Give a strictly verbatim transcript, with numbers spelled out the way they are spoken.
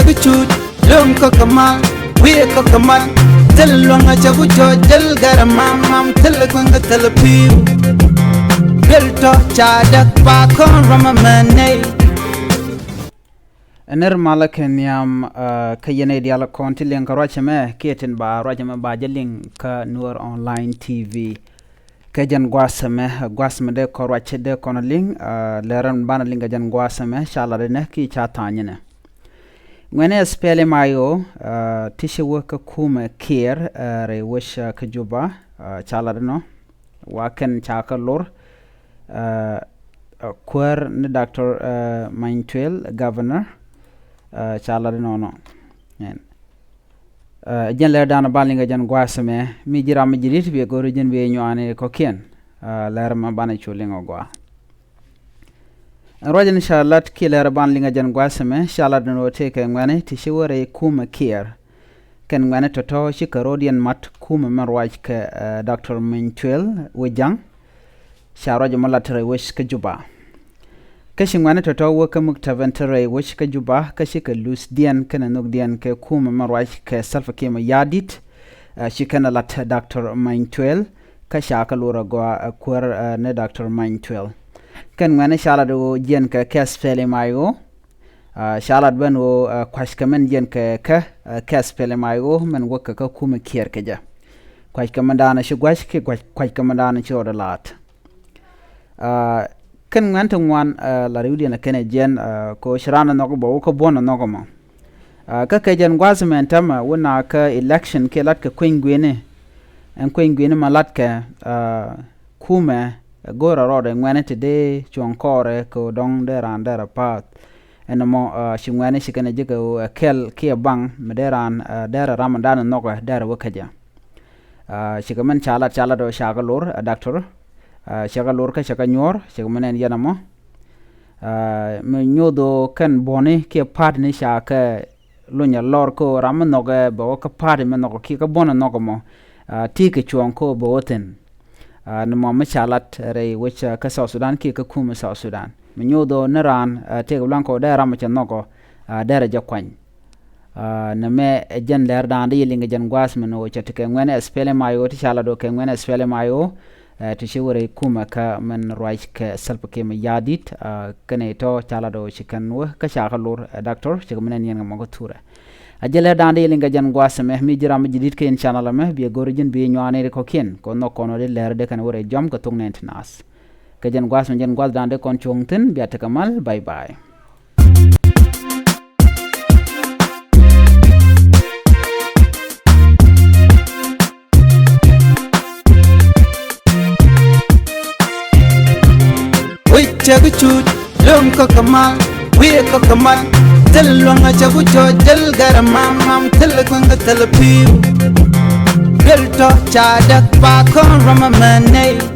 Kä cuc lo̱ŋ kä kä mal, wi̱i̱ kä kä mal. Thil luäŋ a cɛ ku cɔc, thil gɛr a mam mam, thil kueŋ kä thil pi̱w. Thil tɔ ca däk pa kɔn ram a mɛ nɛy. Ɛ nir malä kɛ nhiam, ah, kä yɛn ɛ diaal kɔn ti liŋ kä ruac ɛmɛ, kiɛ tin ba ruac ɛmɛ ba jɛ liŋ kä Nuer Online T V. Kɛ jɛn gua̱a̱th ɛmɛ, gua̱a̱th ɛmɛ dee kɔn ruac dee kɔn liŋ, ah, lɛr ɛn banɛ liŋ kɛ jɛn gua̱a̱th ɛmɛ, ca lat inɛ ki ca tha̱a̱ny inɛ. Ŋuɛ̈ni SPLM-IO, ah, ti ci wä kä kumɛ Kiir, ah, rɛy wec, ah, kä Juba, ah, ca lat inɔ. Wa kɛn ca kä lor, ah, ah, kuäär ni Doctor, ah, Manytuel, Governor, ah, ca lat inɔnɔ. Ɛn. Ah, jɛn lɛr dan ban liŋ kɛ jɛn gua̱a̱th ɛmɛ, mi ji̱ ram mi ji̱ di̱t bi go̱ri jɛn bi nyuani kɔ̱kiɛn. Ah, lɛr ma banɛ cu liŋ ɔ gua̱a̱. Ɛn ruac in ca lat kiɛ lɛr ban liŋ kɛ jɛn gua̱a̱th ɛmɛ, ca lat ni wä tëëkɛ ŋuɛ̈ni ti ci wä rɛy kumɛ Kiir. Kɛn ŋuɛ̈ni tɔ̱tɔ̱ ci kɛ ro̱diɛn mat kumɛ mɛn ruac kɛ, eh, Doctor Manytuel Wejang. Ca ruac mɔ lat rɛy wec kä Juba. Kä ci ŋuɛ̈ni tɔ̱tɔ̱ wä kä muktab ɛn te rɛy wec kä Juba, kä ci kɛ luthdiɛn kɛnɛ nhökdiɛn kɛ kumɛ mɛn ruac kɛ Salva Kiir Mayardit, eh, ci kɛn ɛ lat Doctor Manytuel, kä ca kɛ lor ɛ gɔaa, eh, kuäär, eh, ni Doctor Manytuel. Kɛn ŋuɛ̈ni ca lat ɣöö jiɛn kɛ kɛ SPLM-IO, ah, ca lat ben ɣöö, ah, kua̱ckɛ mɛn jiɛn kɛ kɛ, ah, kɛ SPLM-IO mɛn wäkɛ kä kumɛ Kiir kɛ jɛ. Kua̱ckɛ mɛn daanɔ ci gua̱c kiɛ kua̱c, kua̱ckɛ mɛn daanɔ ci rɔɔdɛ la̱a̱t. Ah, kɛn ŋuɛ̈ni ti ŋuan, ah, la riwdiɛn ɛ kɛn ɛ jiɛn, ah, kɛ ɣöö ci raan ɛ nhɔk bɛ wä kä buɔ̱n ɛ nhɔk ɛmɔ. Ah, kä kɛ jɛn gua̱a̱th ɛmɛ ɛn täämɛ wä na kä election kiɛ lat kɛ kueny gui̱ni. Ɛn kueny gui̱ni ma latkɛ, ah, kumɛ, eh, go̱o̱rɛ rɔɔdɛ ŋuɛ̈ni ti dee cuɔ̱ŋ kɔɔrɛ kɛ ɣöö dɔ̱ŋ dee raan dee rɛ pa̱a̱th. Ɛn ɛmɔ, ah, ci ŋuɛ̈ni ci kɛn ɛ ji̱kɛ ɣöö ɛ kɛl kiɛ baŋ mi dee raan, ah, dee rɛ ram in da̱a̱n in nhɔkɛ dee rɛ wä kä jɛ. Ah, cikɛ mɛn ca lat, ca lat ɣöö ca kɛ lor, ah, Doctor. Ah, cɛ kɛ lor kä cɛ kɛ nyuɔ̱ɔ̱r, cikɛ mɛn ɛn yɛn ɛmɔ. Ah, mi nyoth ɣöö kɛn buɔ̱ni kiɛ pa̱a̱tni ca kɛ lunyɛ lɔr kä ɣöö ram mi nhɔkɛ bɛ wä kä pa̱a̱ti mi nhɔkɛ kiɛ kä buɔ̱n ɛ nhɔkɛ mɔ, ah, ti kɛ cuɔ̱ɔ̱ŋ kä ɣöö bɛ wä thi̱n. Ah, ni mɔ mi ca lat rɛy wec, ah, kä South Sudan kiɛ kä kumɛ South Sudan. Mi nyoth ɣöö ni raan, ah, tëëkɛ luaŋ kɛ ɣöö dee ram mi cɛ nhɔkɔ, ah, derɛ jɛ kuany. Ah, nɛmɛ ɛ jɛn lɛr da̱a̱n di yɛ liŋ kɛ jɛn gua̱a̱th mɛn ɣöö cɛ tekɛ ŋuɛ̈ni SPLM-IO ti ca lat ɣöö kɛ ŋuɛ̈ni SPLM-IO, eh, ti ci wä rɛy kumɛ kä mɛn ruac kɛ Salva Kiir Mayardit, ah, kɛnɛ tɔ̱ ca lat ɣöö ci kɛn wä kä ca kɛ lor, eh, Doctor, cikɛ mɛn ɛn yɛn kɛ mɔ kä thurɛ. A jɛ lɛr da̱a̱n di yɛ liŋ kɛ jɛn gua̱a̱th ɛmɛ, mi ji̱ ram mi ji̱ di̱t kɛ yɛn channel ɛmɛ, bi ɛ go̱r ji̱n bi nyuani ri kɔ̱kiɛn, kɛ nhɔk kɔn wä di lɛr di kɛn wä rɛy jɔam kɛ thok nɛn ti naath. Kɛ jɛn gua̱a̱th mɛn jɛn gua̱a̱th da̱a̱n di kɔn cuɔ̱ŋ thi̱n, bia tekɛ mal, bye bye. Wi̱c cɛ ki cuc, lo̱ŋ kä kä mal, wi̱i̱ kä kä mal. Thil luäŋ a cɛ ku cɔc, thil gɛr a mam mam, thil kueŋ kä thil pi̱w. Thil tɔ ca däk pa kɔn ram a mɛ nɛy.